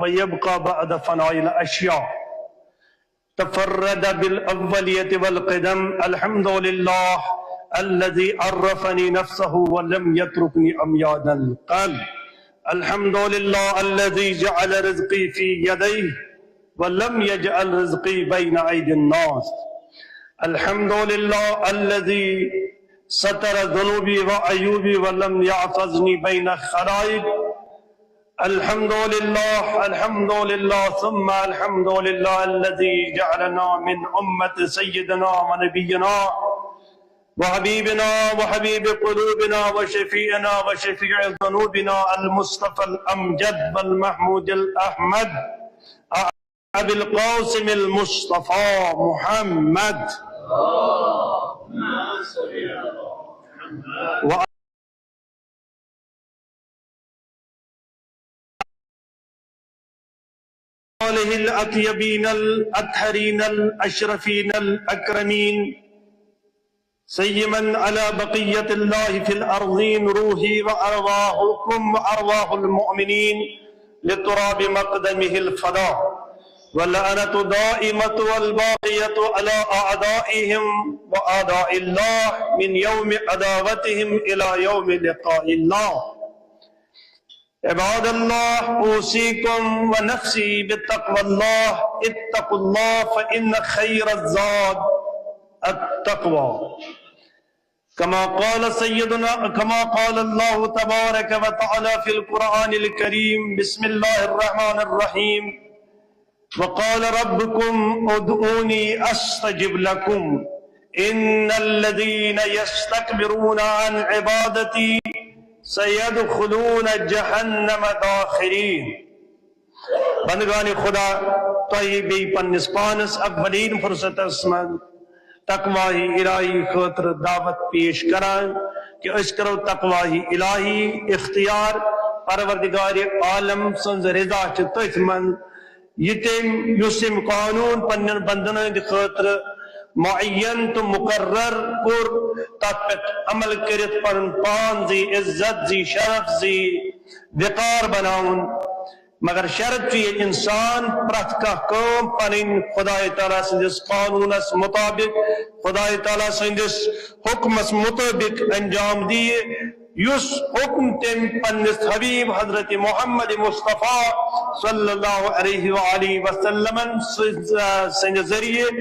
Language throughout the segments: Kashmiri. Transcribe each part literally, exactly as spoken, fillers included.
ويبقى بعد فناء الأشياء. تفرد بالأولية والقدم. الحمد لله الذي عرفني نفسه ولم يتركني عميان القلب. الحمد لله الذي جعل رزقي في يديه ولم يجعل رزقي بين أيدي الناس. الحمد لله الذي ستر ذنوبي وعيوبي ولم يحفظني بين الخلائق. الحمد لله، الحمد لله، ثم الحمد لله الذي جعلنا من أمة سيدنا ونبينا وحبيبنا وحبيب قلوبنا وشفيعنا وشفيع ذنوبنا المصطفى الأمجد والمحمود الأحمد أبي القاسم المصطفى محمد. آله الأطيبين الأطهرين الأشرفين الأكرمين، سيما على بقية الله في الأرضين روحي وأرواحكم وأرواح المؤمنين لتراب مقدمه الفدا، واللعنة الدائمة والباقية على أعدائهم وأعداء الله من يوم عداوتهم إلى يوم لقاء الله. عباد الله، أوصيكم ونفسي بتقوى الله. اتقوا الله، فإن خير الزاد التقوى. كما قال سيدنا، كما قال الله تبارك وتعالى في القرآن الكريم: بسم الله الرحمن الرحيم. وقال ربكم ادعوني أستجب لكم، إن الذين يستكبرون عن عبادتي سيدخلون جهنم داخرين. بندگان خدا، تۄہہِ بیٚیہِ پننِس پانس اولین فرصتس منٛز تقوی الہی خٲطرٕ دعوت پیش کران کہِ أسۍ کرو تقوی الہی اختیار۔ پروردگار عالم سٕنٛز رضا چھِ تٔتھۍ منٛز، یہِ تٔمۍ، یُس أمۍ قانوٗن پننٮ۪ن بندن ہٕنٛدِ خٲطرٕ معین تہٕ مقرر کوٚر، تتھ پٮ۪ٹھ عمل کٔرِتھ پنُن پان زی عزت زی شرف زی وقار بناوُن۔ مگر شرط چھُ ییٚلہِ انسان پرٛٮ۪تھ کانٛہہ کٲم پنٕنۍ خدایہِ تعالیٰ سٕنٛدِس قانوٗنس مطابق، خدایہِ تعالیٰ سٕنٛدِس حُکمس مطٲبق انجام دِیہِ، یُس حُکم تٔمۍ پننِس حبیب حضرت محمد مصطفیٰ صلی اللہ علیہ وآلہ وسلمن سٕنٛز، سٕنٛدِ ذٔریعہٕ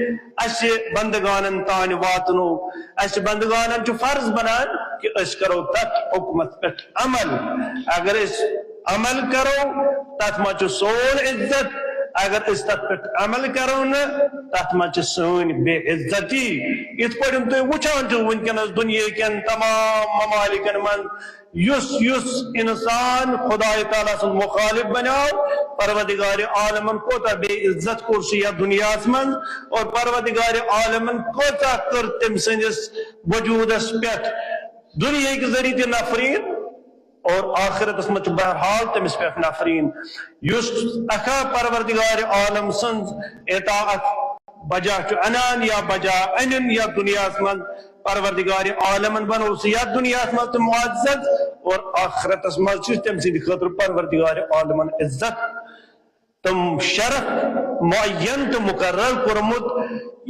اسہِ بندگانن تانۍ واتنو۔ اسہِ بندگانن چھُ فرض بنان کہِ أسۍ کرو تتھ حُکمس پٮ۪ٹھ عمل۔ اگر أسۍ عمل کرو، تتھ منٛز چھُ سون عزت۔ اگر أسۍ تتھ پٮ۪ٹھ عمل کرو نہٕ، تتھ منٛز چھِ سٲنۍ بے عزتی۔ یِتھ پٲٹھۍ تُہۍ وٕچھان چھِو وٕنکیٚنس دُنیہٕ کٮ۪ن تمام ممالکن منٛز یُس یُس انسان خدایہِ تعالیٰ سُنٛد مخالف بنیو، پروردگار عالمن کوتاہ بے عزت کوٚر سُہ یتھ دُنیاہس منٛز، اور پروردگار عالمن کۭژاہ کٔر تٔمۍ سٕنٛدِس وجوٗدس پٮ۪ٹھ دُنیہٕکۍ ذٔریعہٕ تہِ نفریٖن، اور آخرتس منٛز چھُ بہرحال تٔمِس پٮ۪ٹھ نفریٖن۔ یُس اکھا پروردگار عالم سٕنٛز اطاعت بجا چھُ انان یا بجا انن یتھ دُنیاہس منٛز، پروردگار عالمن بنوو سُہ یتھ دُنیاہس منٛز تہِ معزز، اور آخرتس منٛز چھُ تٔمۍ سٕنٛدِ خٲطرٕ پروردگار عالمن عزت تہٕ شرف معین تہٕ مقرر کوٚرمُت۔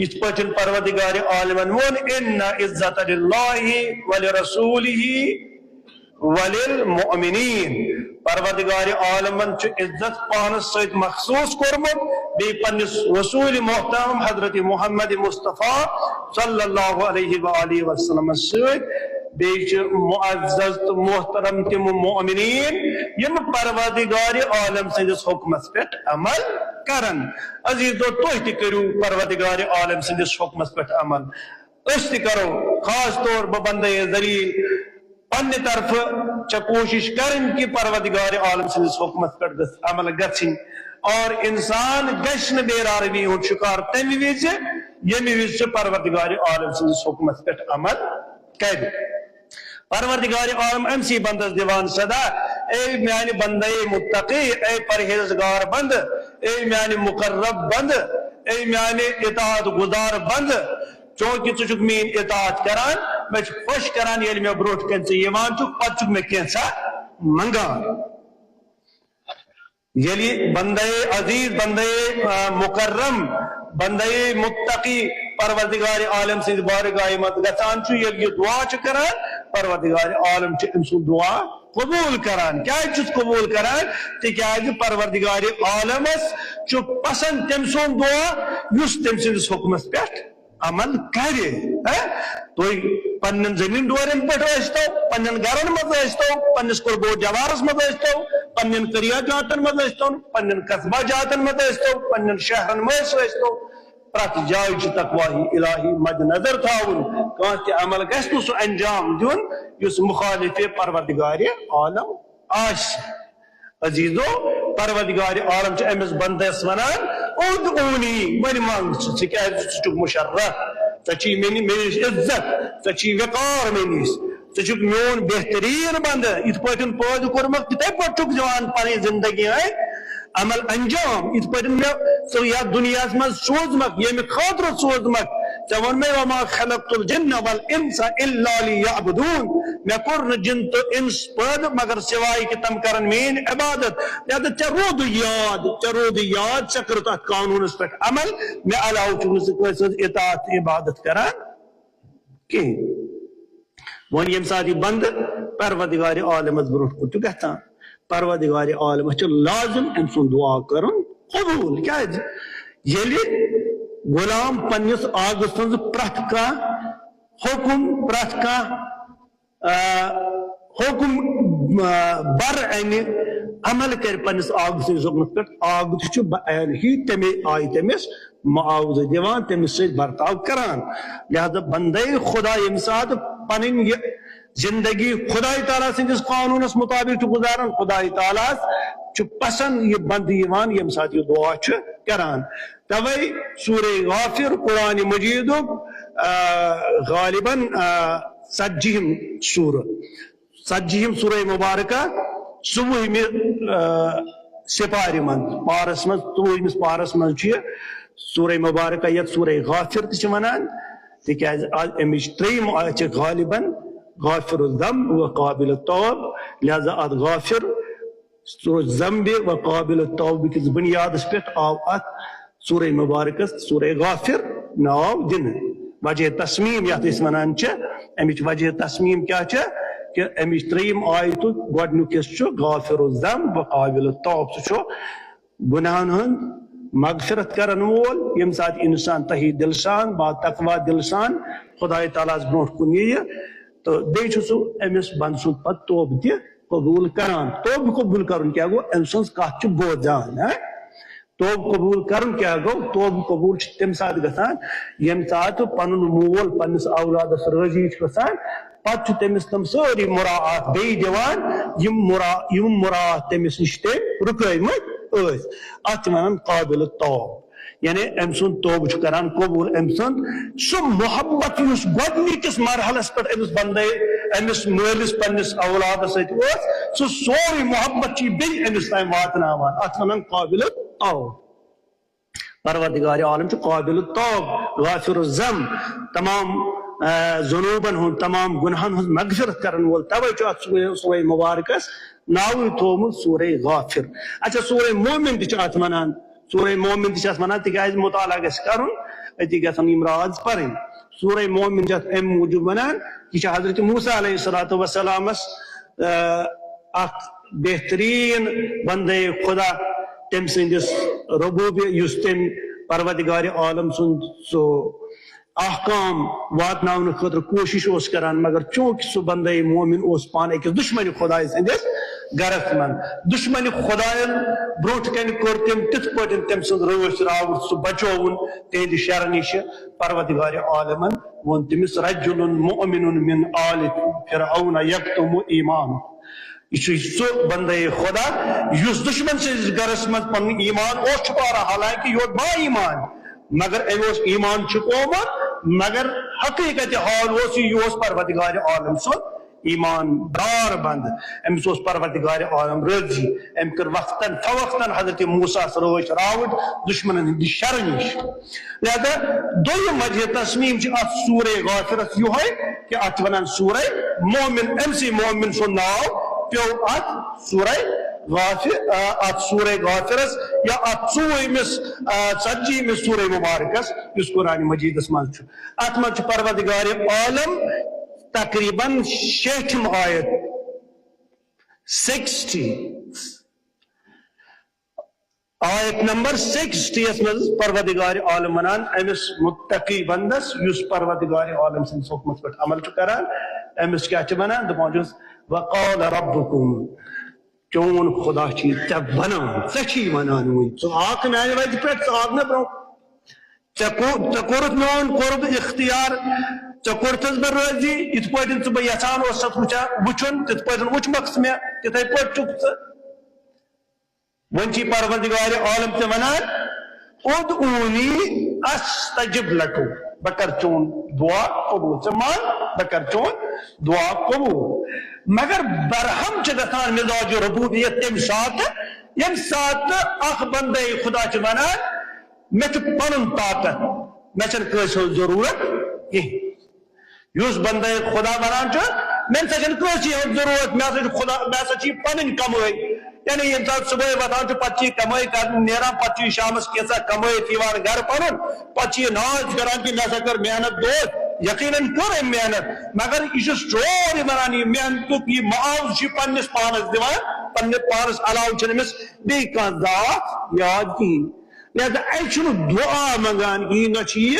یِتھ پٲٹھۍ پروردگار عالمن ووٚن، ان عزت للہ ولرسولہ وللمؤمنین۔ پروردگار عالمن چھُ عزت پانس سۭتۍ مخصوص کوٚرمُت، بیٚیہِ پننِس رسول محترم حضرت محمد مصطفیٰ صلی اللہ علیہ وآلہ وسلمس سۭتۍ۔ بیٚیہِ چھِ معزز تہٕ محترم تِم مؤمنین یِم پروردگار عالم سٕنٛدِس حُکمس پٮ۪ٹھ عمل کرن۔ عزیزو، تُہۍ تہِ کٔرِو پروردگار عالم سٕنٛدِس حُکمس پٮ۪ٹھ عمل۔ أسۍ تہِ کرو، خاص طور بہٕ بندے ذلیل، پننہِ طرفہٕ چھےٚ کوٗشِش کرٕنۍ کہِ پروردگار عالم سٕنٛدِس حُکمس پٮ۪ٹھ گٔژھ عمل گژھٕنۍ، اور انسان گژھِ نہٕ بے راروی ہُنٛد شکار تمہِ وِزِ، ییٚمہِ وِزِ سُہ پروردگار عالم سٕنٛدِس حُکمس پٮ۪ٹھ عمل کرِ۔ پروردگار عالم أمۍ سٕے بندس دِوان صدا، اے میانہِ بندے متقی، اے پرہیزگار بندٕ، اے میانہِ مقرب بندٕ، اے میانہِ اطاعت گزار بندٕ، چونکہ ژٕ چھُکھ میٲنۍ اطاعت کران، مےٚ چھُ خۄش کران ییٚلہِ مےٚ برونٛٹھ کنہِ ژٕ یِوان چھُکھ، پتہٕ چھُکھ مےٚ کینٛژھا منگان۔ ییٚلہِ بندے عزیز، بندے، آ، مکرم، بندے متقی پروردگار عالم سٕنٛزِ بارگاہہِ منٛز گژھان چھُ، ییٚلہِ یہِ دعا چھُ کران، پروردگار عالم چھُ أمۍ سُنٛد دعا قبول کران۔ کیازِ چھُس قبول کران؟ تِکیازِ پروردگار عالمس چھُ پسند تٔمۍ سُنٛد دعا یُس تٔمۍ سٕنٛدِس حُکمس پٮ۪ٹھ عمل کرِ۔ ہہ؟ تُہۍ پننٮ۪ن زٔمیٖن ڈورٮ۪ن پٮ۪ٹھ ٲسۍتو، پننٮ۪ن گرن منٛز ٲسۍتو، پننِس قرب و جوارس منٛز ٲسۍتو، پننٮ۪ن کریا جاتن منٛز ٲسۍتو، پننٮ۪ن قصبہ جاتن منٛز ٲسۍتو، پننٮ۪ن شہرن منٛز ٲسۍتو، پرٛٮ۪تھ جایہِ چھُ تقواہی الٰہی مد نظر تھاوُن۔ کانٛہہ تہِ عمل گژھِ نہٕ سُہ انجام دیُن یُس مخالف پروردگار عالم آسہِ۔ عزیزو، پروردگار عالم چھُ أمِس بندس ونان، "ادعونی"، وۄنۍ منٛگ ژٕ، ژٕ کیازِ ژٕ چھُکھ مشرف، ژےٚ چھی مےٚ نِ-، مےٚ نِش عزت، ژےٚ چھی وقار مےٚ نِش، ژٕ چھُکھ میون بہتریٖن بندٕ، یِتھ پٲٹھۍ پٲدٕ کوٚرمکھ تِتھے پٲٹھۍ چھُکھ دِوان پنٕنۍ زندگی۔ ہے، عمل انجام، یِتھ پٲٹھۍ مےٚ ژٕ یتھ دُنیاہس منٛز سوٗزمکھ، ییٚمہِ خٲطرٕ سوٗزمکھ۔ ژےٚ ووٚن مےٚ، "وما خلقت الجن والانس الا لیعبدون"۔ مےٚ کوٚر نہٕ جِن تہٕ اِنس پٲدٕ مگر سوائے کہِ تِم کرن میٲنۍ عبادت۔ لہذا ژےٚ روٗدُے یاد، ژےٚ روٗدُے یاد، ژےٚ کٔرٕتھ اتھ قانوٗنس پٮ۪ٹھ عمل، مےٚ علاوٕ چھُکھ نہٕ ژٕ کٲنٛسہِ ہٕنٛز اطاعت تہٕ عبادت کران کِہیٖنۍ۔ وۄنۍ ییٚمہِ ساتہٕ یہِ بندٕ پروردگار عالمس برونٛٹھ کُن چھُ گژھان، پروردگار عالمس چھُ لازم أمۍ سُنٛد دعا کرُن قبول۔ کیازِ؟ ییٚلہِ غلام پننِس آغہٕ سٕنٛز پرٛٮ۪تھ کانٛہہ حُکم، پرٛٮ۪تھ کانٛہہ، آ، حُکم، آ، بر انہِ، عمل کرِ پننِس آغہٕ سٕنٛدِس حُکمس پٮ۪ٹھ، آغہٕ تہِ چھُ بعینہِ تمے آیہِ تٔمِس معاوضہٕ دِوان، تٔمِس سۭتۍ برتاو کران۔ لہذا بندے خدا ییٚمہِ ساتہٕ پنٕنۍ یہِ زندگی خدای تعالیٰ سٕنٛدِس قانوٗنس مطابق چھُ گُزاران، خدای تعالیٰ ہس چھُ پسند یہِ بندٕ یِوان ییٚمہِ ساتہٕ یہِ دعا چھُ کران۔ توے سورہ غافر قرآن مجیدُک، آ، غالباً، آ، ژتجِہِم سورہ۔ ژتجِہِم سورہ مبارکہ، ژوٚوُہمہِ، آ، سپارِ منٛز، پارس منٛز، ژوٚوُہمِس پارس منٛز چھُ یہِ سورہ مبارکہ، یتھ سورہ غافر تہِ چھِ ونان، تِکیازِ از امِچ ترٛیٚیِم آیت چھِ غالباً غافر الذنب و قابل التوب، لہذا اتھ غافر سورہ ذنب و قابل التوب کِس بنیادس پٮ۪ٹھ آو اتھ سورہ مبارکس سورہ غافر ناو دِنہٕ۔ وجہ تسمیم یتھ أسۍ ونان چھِ، امِچ وجہ تسمیم کیٛاہ چھِ؟ کہِ امِچ ترٛیٚیِم آیتُک گۄڈنیُک حصہٕ چھُ غافر الذنب و قابل التوب، سُہ چھُ گناہن ہُنٛد مغفرت کرن وول، ییٚمہِ ساتہٕ انسان تحی دل سان، با تقوی دل سان خدای تعالیٰ ہس برونٛٹھ کُن یِیہِ، تہٕ بیٚیہِ چھُ سُہ أمِس بنٛدٕ سُنٛد پتہٕ توبہٕ تہِ قبول کران۔ توبہٕ قبول کرُن کیٛاہ گوٚو؟ أمۍ سٕنٛز کتھ چھُ بوزان، ہہ؟ توبہٕ قبول کرُن کیٛاہ گوٚو؟ توبہٕ قبول چھُ تَمہِ ساتہٕ گژھان، ییٚمہِ ساتہٕ پنُن مول پننِس اولادس رٲضی چھُ گژھان، پتہٕ چھُ تٔمِس تِم سٲری مراعات بیٚیہِ دِوان، یِم مرا-، یِم مراعات تٔمِس نِش تٔمۍ رُکٲومٕتۍ ٲسۍ۔ اتھ چھِ ونان قابل التوب۔ یعنی أمۍ سُنٛد توبہٕ چھُ کران قبول، أمۍ سُنٛد سُہ محبت یُس گۄڈٕنِکِس مرحلس پٮ۪ٹھ أمِس بندے، أمِس مٲلِس پننِس اولادس سۭتۍ اوس، سُہ سورُے محبت چھُ یہِ بیٚیہِ أمِس تام واتناوان۔ اتھ ونان قابل التوب۔ پروردگار عالم چھُ قابل التوب، غافر الذنب، تمام، آ، ذنوبن ہُنٛد، تمام گناہن ہٕنٛز مغفرت کرن وول۔ توے چھُ اتھ سورہ، سورہ مبارکس ناوٕے تھوومُت سورہ غافر۔ اچھا، سورہ مومن تہِ چھِ اتھ ونان، سورہ مومن تہِ چھِ اتھ ونان، تِکیازِ مطالعہ گژھِ کرُن، أتی گژھن یِم راز پرٕنۍ۔ سورہ مومن چھِ اتھ امہِ موٗجوٗب ونان، یہِ چھِ حضرت موسیٰ علیہ الصلوۃ والسلامس، آ، اکھ بہترین بندے خدا، تٔمۍ سٕنٛدِس ربوبیہ، یُس تٔمۍ پروردگار عالم سُنٛد سُہ احکام واتناونہٕ خٲطرٕ کوٗشِش اوس کران، مگر چونکہ سُہ بندے مومن اوس پانہٕ أکِس دُشمنِ خدایہِ سٕنٛدِس گرس منٛز، دُشمنِ خدایَن برونٛٹھ کنہِ کٔر تٔمۍ تِتھ پٲٹھۍ تٔمۍ سٕنٛز رٲچھ راوُٹھ، سُہ بچووُن تِہنٛدِ شرٕ نِشہِ۔ پروردگار عالمن ووٚن تٔمِس، "رجل مؤمن من آل فرعون یکتم ایمان"۔ یہِ چھُ سُہ بندے خدا یُس دُشمن سٕنٛدِس گرس منٛز پنُن ایمان اوس چھُپاوان، حالانکہ یہِ اوس با ایمان، مگر أمۍ اوس ایمان چھُپومُت، مگر حقیقت حال اوس یہِ، یہِ اوس پروردگار عالم سُنٛد ایماندار بندٕ۔ أمِس اوس پروردگار عالم رٲضی۔ أمۍ کٔر وقتاً فوقتاً حضرت موسیٰ ہس رٲچھ راوٕٹھ دُشمنن ہٕنٛدِ شرٕ نِش۔ لہذا دوٚیِم وجہ تسمیم چھِ اتھ سورہ غافرس یِہوٚے کہِ اتھ چھِ ونان سورہ مومن، أمسٕے مومن سُنٛد ناو پیوٚو اتھ سورہ غافر، آ، اتھ سورہ غافرس یا اتھ ژوٗرمِس، آ، ژتجی ہمس سورہ مبارکس، یُس قرآن مجیدس منٛز چھُ۔ اتھ منٛز چھُ پروردگار عالم تقریباً شیٹھِم آیت، سکسٹی، آیت نمبر سکسٹی یس منٛز پروردگار عالم ونان أمِس متقی بندس، یُس پروردگار عالم سٕنٛدِس حکمس پٮ۪ٹھ عمل چھُ کران، أمِس کیٛاہ چھِ ونان؟ دپان چھُس، "وقال ربکم"، چون خدا چھی ژےٚ ونان، ژےٚ چھی ونان وۄنۍ، ژٕ آکھ میانہِ وتہِ پٮ۪ٹھ، ژٕ آکھ مےٚ برونٛہہ۔ ژےٚ کو-، ژےٚ کوٚرُتھ میون قرب اختیار، ژےٚ کوٚرتھس بہٕ رٲضی، یِتھ پٲٹھۍ ژٕ بہٕ یژھان اوسُتھ وٕچھان، وٕچھُن، تِتھ پٲٹھۍ وٕچھمکھ ژٕ مےٚ، تِتھے پٲٹھۍ چھُکھ ژٕ۔ وۄنۍ چھی پروردگار عالم ژےٚ ونان، "ادعونی استجب لکم"، بہٕ کرٕ چون دعا قبول، ژٕ مان، بہٕ کرٕ چون دعا قبول۔ مگر برہم چھِ گژھان مزاج ربوبیت تمہِ ساتہٕ، ییٚمہِ ساتہٕ اکھ بندے خدا چھُ ونان، "مےٚ چھُ پنُن طاقت، مےٚ چھَنہٕ کٲنٛسہِ ہٕنٛز ضروٗرت کینٛہہ۔" یُس بندے خدا ونان چھُ، "مےٚ نسا چھَنہٕ کٲنٛسی ہٕنٛز ضروٗرت، مےٚ ہسا چھُ خدا، مےٚ ہسا چھِ یہِ پنٕنۍ کمٲے۔" یعنی ییٚمہِ ساتہٕ صبحٲے وۄتھان چھُ، پتہٕ چھِ یہِ کمٲے کرنہِ نیران، پتہٕ چھِ یہِ شامس کینٛژھا کمٲیِتھ یِوان گرٕ پنُن، پتہٕ چھِ یہِ ناز کران کہِ مےٚ ہسا کٔر محنت دۄہ۔ یقیناً کٔر أمۍ محنت، مگر یہِ چھُ سورُے ونان، یہِ محنتُک یہِ معاوضہٕ چھُ یہِ پننِس پانس دِوان، پننہِ پانس علاوٕ چھُنہٕ أمِس بیٚیہِ کانٛہہ ذات یاد کِہیٖنۍ۔ لہذا اَسہِ چھُنہٕ دُعا منٛگان کِہیٖنۍ، نہ چھُ یہِ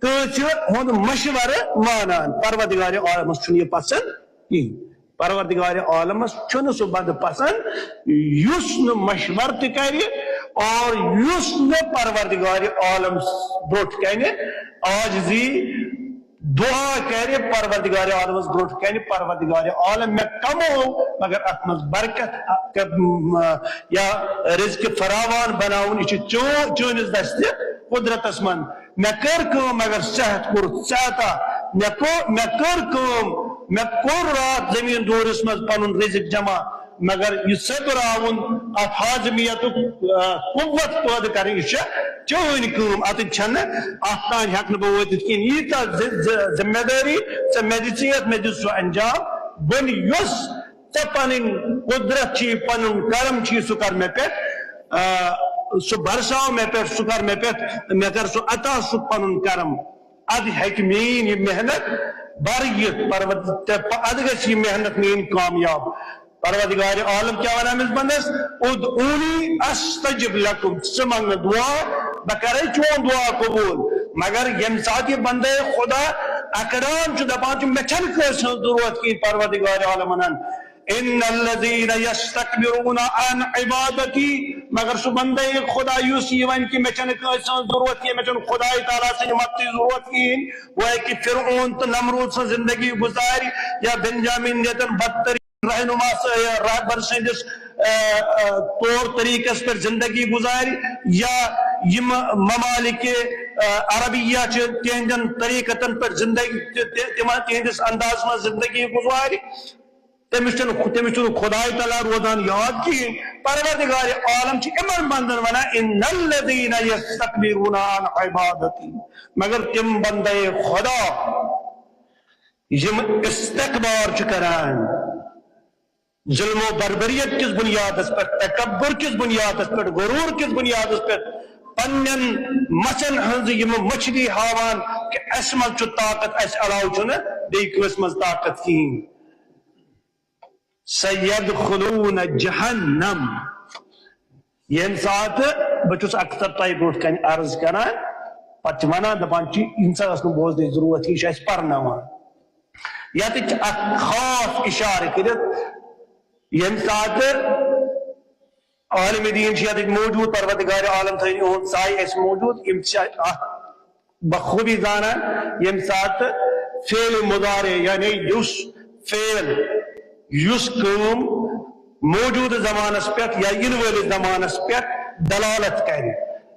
کٲنٛسہِ ہُنٛد مشورٕ مانان۔ پروردگار عالمس چھُنہٕ یہِ پسنٛد کِہیٖنۍ۔ پروردگار عالمس چھُنہٕ سُہ بندٕ پسنٛد، یُس نہٕ مشورٕ تہِ کرِ اور یُس نہٕ پروردگار عالمس برٛونٛٹھ کنہِ عاجزی دعا کرِ پروردگار عالمس برٛونٛٹھ کنہِ، "پروردگار عالم، مےٚ کموو، مگر اتھ منٛز برکت، اتھ کر-، م-، یا رزق فراوان بناوُن، یہِ چھُ چون، چٲنِس دستِ قدرتس منٛز۔ مےٚ کٔر کٲم، مگر صحت کوٚرُتھ ژےٚ عطا۔ مےٚ کوٚر، مےٚ کٔر کٲم، مےٚ کوٚر راتھ زٔمیٖن دورِس منٛز پنُن رزق جمع۔" مگر یہِ سٔدراوُن، اتھ ہاضمیتُک، آ، قوت پٲدٕ کرٕنۍ، یہِ چھےٚ چٲنۍ کٲم۔ اتٮ۪تھ چھنہٕ، اتھ تام ہٮ۪کہٕ نہٕ بہٕ وٲتِتھ کِہیٖنۍ۔ ییٖژاہ ذِ-، ذِ-، ذمہ دٲری ژےٚ مےٚ دِژیتھ، مےٚ دِژ سُہ انجام۔ وۄنۍ یۄس ژےٚ پنٕنۍ قدرت چھِ، پنُن کرم چھِ، سُہ کر مےٚ پٮ۪ٹھ، آ، سُہ برساو مےٚ پٮ۪ٹھ، سُہ کر مےٚ پٮ۪ٹھ، مےٚ کر سُہ عطا، سُہ پنُن کرم۔ ادٕ ہیٚکہِ میٛٲنۍ یہِ محنت بر یِتھ، پرور-، تہٕ پ-، ادٕ گژھِ یہِ محنت میٛٲنۍ کامیاب۔ پروردگار عالم کیٛاہ ونان أمِس بندس؟ "ادعونی استجب لکم"، ژٕ منٛگ مےٚ دعا، بہٕ کرے چون دعا قبول۔ مگر ییٚمہِ ساتہٕ یہِ بندے خدا اکڑان چھُ، دپان چھُ، "مےٚ چھنہٕ کٲنٛسہِ ہٕنٛز ضروٗرت کِہیٖنۍ"، پروردگار عالم ونان، "ان الذین یستکبرون عن عبادتی"، مگر سُہ بندے خدا یُس یہِ ونہِ کہِ مےٚ چھنہٕ کٲنٛسہِ ہٕنٛز ضروٗرت کینٛہہ، مےٚ چھنہٕ خداے تعالیٰ سٕنٛدِ مدتٕچ ضروٗرت کِہیٖنۍ، گویا کہِ فرعون تہٕ نمرود سٕنٛز زندگی گُزارِ، یا بنجامین نیتن بدترین رہنما س-، یا رہبر سٕنٛدِس، آ، آ، طور طریقس پٮ۪ٹھ زندگی گُزارِ، یا یِم ممالک، آ، عربیہ چھِ، تِہنٛدٮ۪ن طریقتن پٮ۪ٹھ زندگی، تہِ-، تہِ-، تِمن، تِہنٛدِس اندازس منٛز زندگی گُزارِ۔ تٔمِس چھُنہٕ، تٔمِس چھُنہٕ خداے تعالیٰ روزان یاد کِہیٖنۍ۔ پروردگار عالم چھُ یِمن بندن ونان، "ان الذین یستکبرون عن عبادتی"، مگر تِم بندے خدا یِم استکبار چھِ کران، ظلم و بربریت کِس بنیادس پٮ۪ٹھ، تکبر کِس بنیادس پٮ۪ٹھ، غرور کِس بنیادس پٮ۪ٹھ، پننٮ۪ن مژن ہٕنٛز یِم مٔچھلی ہاوان کہِ اسہِ منٛز چھُ طاقت، اسہِ علاوٕ چھُنہٕ بیٚیہِ کٲنٛسہِ منٛز طاقت کِہیٖنۍ۔ سیدخلون جہنم۔ ییٚمہِ ساتہٕ بہٕ چھُس اکثر تۄہہِ برونٛٹھ کنہِ عرض کران، پتہٕ چھِ ونان، دپان چھِ، "انسانس نہٕ بوزنٕچ ضروٗرت کینٛہہ، یہِ چھُ اَسہِ پرناوان۔" ییٚتہِ چھِ اکھ خاص اشارٕ کٔرِتھ، ییٚمہِ ساتہٕ عالم دین چھِ ییٚتہِ موجود، پروردگار عالم تھٲیِن یِہُنٛد سایہِ اَسہِ موجود، یِم چھِ اتھ بخوبی زانان، ییٚمہِ ساتہٕ فعل مضارع، یعنی یُس فعل، یُس کٲم موجودٕ زمانس پٮ۪ٹھ یا یِنہٕ وٲلِس زمانس پٮ۪ٹھ دلالت کرِ،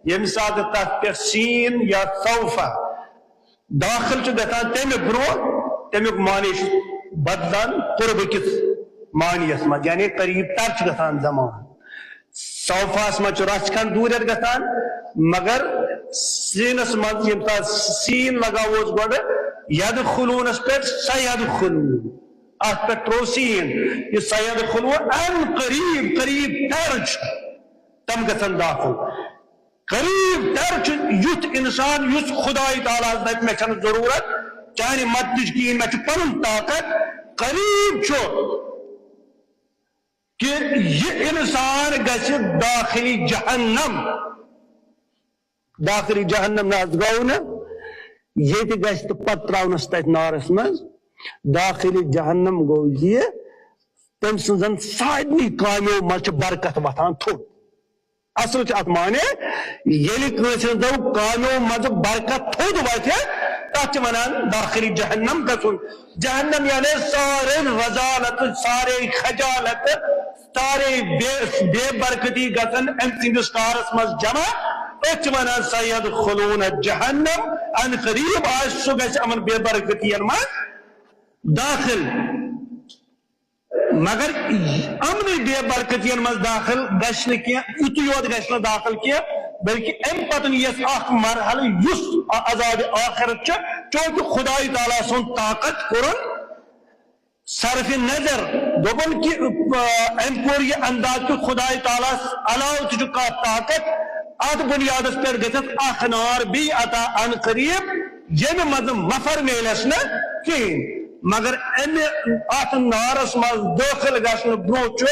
ییٚمہِ ساتہٕ تتھ پٮ۪ٹھ سین یا سوفہ داخل چھُ گژھان، تَمہِ برونٛہہ تَمیُک معنی چھُ بدلان قرب کِس معنیَس منٛز، یعنی قریب تر چھُ گژھان زمان۔ سوفاہَس منٛز چھُ رَژھ کھنٛڈ دوٗرٮ۪ر گژھان، مگر سیٖنَس منٛز ییٚمہِ ساتہٕ سیٖن لگاووس گۄڈٕ یدخلونَس پٮ۪ٹھ، سیدخلون۔ اتھ پٮ۪ٹھ تروو سین، یہِ سید خلو ان قریب، قریب تر چھُ، تِم گژھن داخل۔ قریب تر چھُ یُتھ انسان یُس خداے تعالیٰ ہس دپہِ، مےٚ چھنہٕ ضروٗرت چانہِ مدتٕچ کِہیٖنۍ، مےٚ چھُ پنُن طاقت۔ قریب چھُ کہ یہِ انسان گژھِ داخل جہنم۔ داخل جہنم نہ حظ گوٚو نہٕ، ییٚتہِ گژھِ تہٕ پتہٕ تراونس تتہِ نارس منٛز۔ داخل جہنم گوٚو یہِ، تٔمۍ سٕنزن سارنٕے کامیو منٛز چھِ برکت وۄتھان تھوٚد۔ اصل چھُ اتھ معنی، ییٚلہِ کٲنٛسہِ ہٕنٛزو کامیو منٛزٕ برکت تھوٚد وۄتھِ، تتھ چھِ ونان داخل جہنم گژھُن۔ جہنم یعنی سارے رزالت، سارے خجالت، سارے بے، بے برکتی گژھن أمۍ سٕنٛدِس کارس منٛز جمع۔ أتھۍ چھِ ونان سید خلون جہنم، ان قریب آسہِ سُہ گژھِ یِمن بے برکتین منٛز داخل۔ مگر یِمنٕے بے برکتین منٛز داخل گژھِ نہٕ کینٛہہ، یُتُے یوت گژھِ نہٕ داخل کینٛہہ، بلکہِ امہِ پتہٕ یِیَس اکھ مرحلہٕ یُس عذاب آخرت چھُ، چونکہ خداے تعالیٰ سُنٛد طاقت کوٚرُن صرف نظر، دوٚپُن کہِ، آ، أمۍ کوٚر یہِ انداز کہِ خداے تعالیٰ ہس علاوٕ تہِ چھُ کانٛہہ طاقت۔ اتھ بنیادس پٮ۪ٹھ گژھٮ۪س اکھ نار بیٚیہِ عطا ان قریب، ییٚمہِ منٛزٕ مفر میلٮ۪س نہٕ کِہیٖنۍ۔ مگر امہِ، اتھ نارس منٛز دٲخل گژھنہٕ برونٛہہ چھُ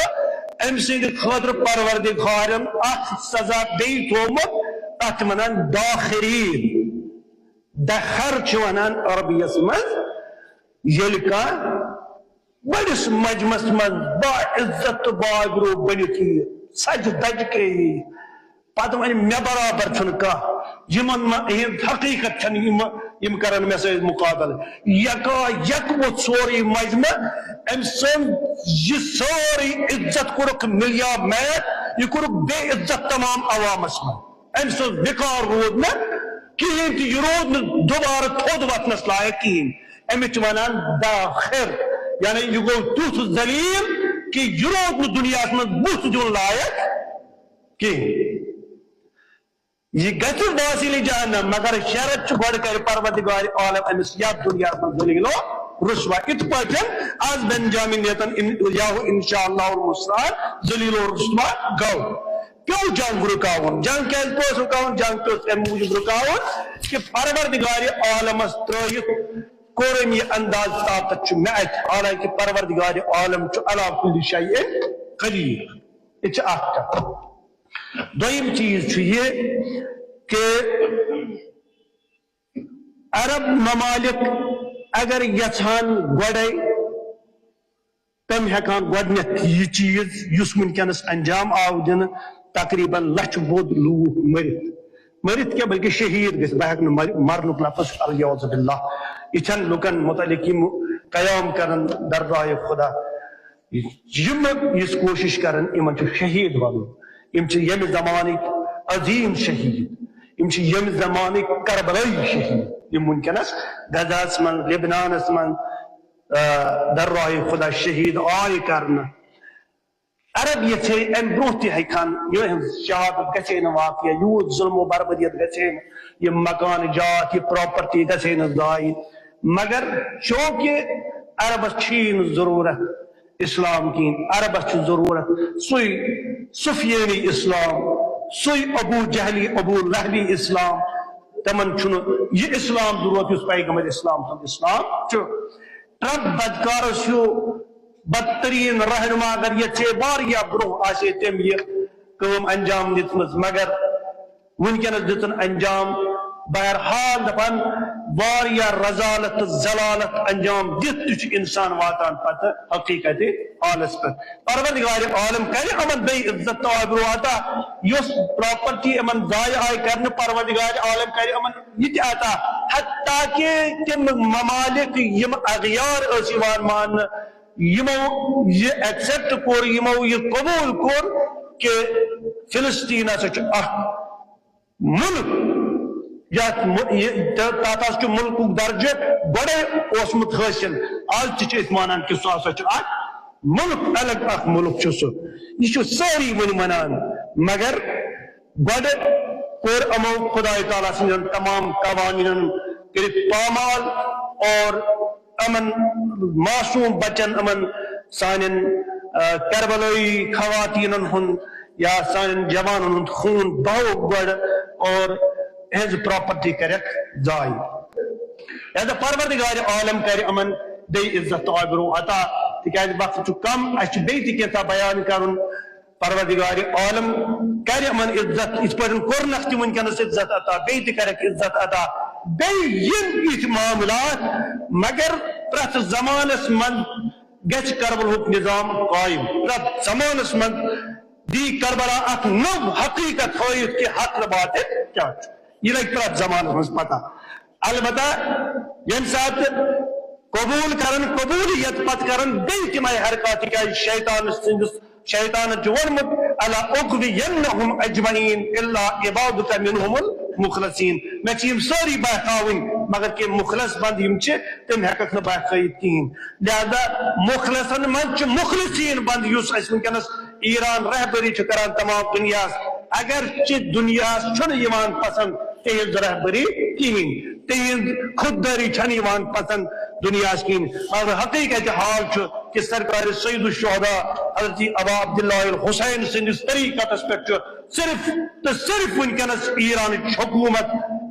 أمۍ سٕنٛدِ خٲطرٕ پروردگارن اکھ سزا بیٚیہِ تھوٚومُت، تتھ چھِ ونان داخرین۔ دخر چھِ ونان عربیس منٛز، ییٚلہِ کانٛہہ بٔڑِس مجمس منٛز با عزت تہٕ با آبرو بٔنِتھ یِیہِ، سجہِ دجہِ کے یِیہِ، پتہٕ ونہِ، مےٚ برابر چھُنہٕ کانٛہہ، یِمن نہٕ، یِہنٛد حقیقت چھنہٕ، یِم، یِم کرن مےٚ سۭتۍ مقابلہٕ۔ یکا یک ووٚتھ سورُے مجمہٕ، أمۍ سُنٛد یہِ سٲرٕے عزت کوٚرُکھ ملیا میٹ، یہِ کوٚرُکھ بے عزت تمام عوامس منٛز۔ أمۍ سُنٛد وقار روٗد نہٕ کِہیٖنۍ تہِ، یہِ روٗد نہٕ دوبارٕ تھوٚد وۄتھنس لایق کِہیٖنۍ۔ أمِس چھِ ونان داخر، یعنی یہِ گوٚو تیُتھ ذلیل کہِ یہِ روٗد نہٕ دُنیاہس منٛز بُتھ دیُن لایق کِہیٖنۍ۔ یہِ گژھِ داخل جہنم، مگر شرط چھُ گۄڈٕ کرِ پروردگار عالم أمِس یتھ دُنیاہس منٛز ذلیل و رسوا۔ یِتھ پٲٹھۍ از بنجامین نیتن ان-، یاہو انشاءاللہ المستعان ذلیل و رسوا گوٚو۔ پیوٚو جنگ رُکاوُن۔ جنگ کیازِ پیوٚس رُکاوُن؟ جنگ پیوٚس امہِ موٗجوٗب رُکاوُن کہِ پروردگار عالمس ترٲوِتھ کوٚر أمۍ یہِ انداز، طاقت چھُ مےٚ اتھِ، حالانکہ پروردگار عالم چھُ علی کل شیء قدیر۔ یہِ چھِ اکھ کتھ۔ دوٚیِم چیٖز چھُ یہِ کہِ عرب ممالک اگر یژھان گۄڈے تِم ہیٚکہٕ ہن گۄڈٕنیٚتھ یہِ چیٖز یُس وُنکیٚنس انجام آو دِنہٕ، تقریباً لچھِ بوٚد لوٗکھ مٔرِتھ، مٔرِتھ کیٛاہ بلکہِ شہیٖد گٔژھِتھ، بہٕ ہیٚکہٕ نہٕ مر-، مرنُک لفظ، العیاذ باللہ، یِتھیٚن لُکن متعلق یِم قیام کرن درگاہ خدا، یِم یِژھ کوٗشِش کرن، یِمن چھُ شہیٖد ونُن۔ یِم چھِ ییٚمہِ زمانٕکۍ عظیٖم شہیٖد، یِم چھِ ییٚمہِ زمانٕکۍ کربلٲیی شہیٖد، یِم وُنکیٚنس غزہس منٛز، لبنانس منٛز، آ، درگاہ خدا شہیٖد آے کرنہٕ۔ عرب یژھے امہِ برونٛہہ تہِ ہیٚکہِ ہن، یِہنٛز شہادت گژھِ ہے نہٕ واقع، یوٗت ظلم و بربدیت گژھِ ہے نہٕ، یِم مکان جات، یہِ پراپرٹی گژھِ ہے نہٕ ضایع۔ مگر چونکہ عربس چھی نہٕ ضروٗرت اسلام کِہیٖنۍ، عربس چھُ ضروٗرت سُے سفیانی اسلام، سُے ابو جہلی، ابو لہبی اسلام۔ تِمن چھُنہٕ یہِ اسلام ضروٗرت یُس پیغمبر اسلام سُنٛد اسلام چھُ۔ ٹرمپ بدکارس ہیو بدترین رہنما اگر یژھے واریاہ برونٛہہ آسہِ ہے تٔمۍ یہِ کٲم انجام دِژمٕژ، مگر وُنکیٚنس دِژٕن انجام۔ بہرحال دپان واریاہ رزالت تہٕ ذلالت انجام دِتھ تہِ چھُ انسان واتان پتہٕ حقیقت حالس پٮ۪ٹھ۔ پروردگار عالم کرِ یِمن بیٚیہِ عزت تہٕ آبرو عطا، یۄس پراپرٹی یِمن ضایع آیہِ کرنہٕ، پروردگار عالم کرِ یِمن یہِ تہِ عطا، حتیٰ کہ تِم ممالک یِم اغیار ٲسۍ یِوان ماننہٕ، یِمو یہِ ایکسپٹ کوٚر، یِمو یہِ قبول کوٚر کہ فلسطین ہسا چھُ اکھ ملک، یتھ م-، یہِ، تہٕ تتھ ہسا چھُ ملکُک درجہٕ گۄڈے اوسمُت حٲصِل۔ آز تہِ چھِ أسۍ مانان کہ سُہ ہسا چھُ اکھ ملک، الگ اکھ ملک چھُ سُہ۔ یہِ چھُ سٲری وُنہِ ونان، مگر گۄڈٕ کوٚر یِمو خداے تعالیٰ سٕنٛدٮ۪ن تمام قوانینن کٔرِتھ پامال اور یِمن معصوم بچن، یِمن سانٮ۪ن، آ، کربلٲیی خواتیٖنن ہُنٛد یا سانٮ۪ن جوانن ہُنٛد خوٗن بہووُکھ گۄڈٕ اور یِہٕنٛز پراپرٹی کرٮ۪کھ ضایع۔ لہذا پروردگار عالم کرِ یِمن بیٚیہِ عزت تہٕ آبروٗ عطا، تِکیازِ وقت چھُ کم، اَسہِ چھُ بیٚیہِ تہِ کینٛژھا بیان کرُن۔ پروردگار عالم کرِ یِمن عزت، یِتھ پٲٹھۍ کوٚرنکھ تہِ وٕنکیٚنس عزت عطا، بیٚیہِ تہِ کرٮ۪کھ عزت عطا، بیٚیہِ یِم یِتھۍ معاملات، مگر پرٛٮ۪تھ زمانس منٛز گژھِ کربلہُک نظام قٲیِم۔ پرٛٮ۪تھ زمانس منٛز دی کربلا اکھ نٔو حقیقت ہٲیِتھ کہِ حق تہٕ باطل کیٛاہ چھُ۔ یہِ لگہِ پرٛٮ۪تھ زمانس منٛز پتہ۔ البتہ ییٚمہِ ساتہٕ قبوٗل کرن قبوٗلیت، پتہٕ کرن بیٚیہِ تِمے حرکات، تِکیازِ شیطان سٕنٛدِس، شیطانن چھُ ووٚنمُت، "الا اغوینہم اجمعین الا عبادک منہم المخلصین"، مےٚ چھِ یِم سٲری بہکاوٕنۍ، مگر کینٛہہ مخلص بندٕ یِم چھِ، تِم ہٮ۪ککھ نہٕ بہکٲیِتھ کِہیٖنۍ۔ لہذا مخلصن منٛز چھِ مخلصین بندٕ، یُس اَسہِ وٕنکیٚنس ایران رہبری چھُ کران تمام دُنیاہس، اگرچہِ دُنیاہس چھُنہٕ یِوان پسند تِہنٛز رہبری کِہیٖنۍ، تِہنٛز خود دٲری چھنہٕ یِوان پسند دُنیاہس کِہیٖنۍ، مگر حقیقت حال چھُ کہِ سرکار سید الشہداء حضرت ابا عبداللہ الحسین سٕنٛدِس طریقتس پٮ۪ٹھ چھُ صرف تہٕ صرف وٕنکیٚنس ایرانٕچ حکوٗمت،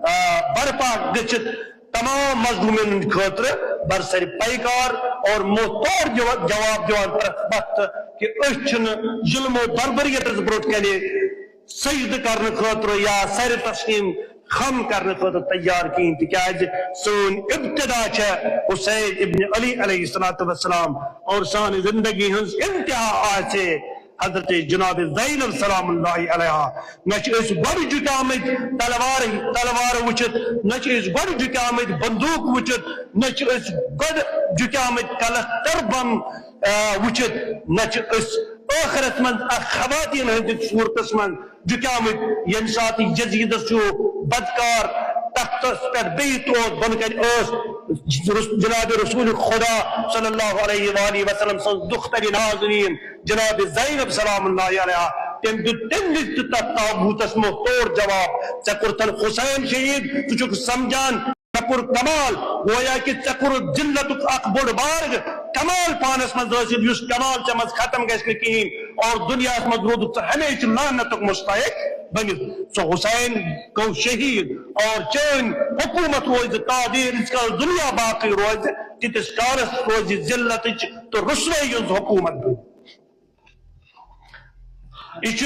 آ، برپا گٔژھِتھ تمام مظلومین ہٕنٛدِ خٲطرٕ برسر پیکار اور موٚہ توٚر جو-، جواب دِوان پرٛٮ۪تھ وقتہٕ کہِ أسۍ چھِنہٕ ظلم و بربریتس برٛونٛٹھ کنہِ سجدٕ کرنہٕ خٲطرٕ یا سر تسلیم خم کرنہٕ خٲطرٕ تیار کِہیٖنۍ، تِکیازِ سٲنۍ ابتدا چھےٚ حسین ابن علی علیہ الصلوۃ والسلام اور سانہِ زندگی ہٕنٛز انتہا آسہِ حضرت جناب زینب سلام اللہ علیہا۔ نہ چھِ أسۍ گۄڈٕ جُکیامٕتۍ تلوار، تلوار وٕچھِتھ، نہ چھِ أسۍ گۄڈٕ جُکیامٕتۍ بندوٗق وٕچھِتھ، نہ چھِ أسۍ گۄڈٕ جُکیامٕتۍ کلس تربم، آ، وٕچھِتھ، نہ چھِ أسۍ ٲخرس منٛز اکھ خواتین ہٕنٛدِس صوٗرتس منٛز جُکیامٕتۍ، ییٚمہِ ساتہٕ یزیدس چھُ بدکار تختس پٮ۪ٹھ بِہِتھ اوس، بۄنہٕ کنہِ ٲس رس-، جناب رسول خدا صلی اللہ علیہ وآلہ وسلم سٕنٛز دختر نازنین جناب زینب سلام اللہ علیہا، تٔمۍ دیُت تَمہِ وِزِ تہِ تتھ تابوٗتس موٚہ توٚر جواب، "ژےٚ کوٚرتھن حسین شہید، ژٕ چھُکھ سمجھان؟" ژےٚ کوٚر کمال، گویا کہ ژےٚ کوٚرُتھ ذلتُک اکھ بوٚڑ بار کمال پانس منٛز حٲصِل، یُس کمال ژےٚ منٛز ختم گژھِ نہٕ کِہیٖنۍ، اور دُنیاہس منٛز روٗدُکھ ژٕ ہمیشہِ لعنتُک مستحق بٔنِتھ۔ سُہ حسین گوٚو شہیٖد، اور چٲنۍ حکوٗمت روزِ تادیر، ییٖتِس کالس دُنیا باقٕے روزِ، تیٖتِس کالس روزِ ذلتٕچ تہٕ رسوٲیی ہٕنٛز حکوٗمت بٔنِتھ۔ یہِ چھُ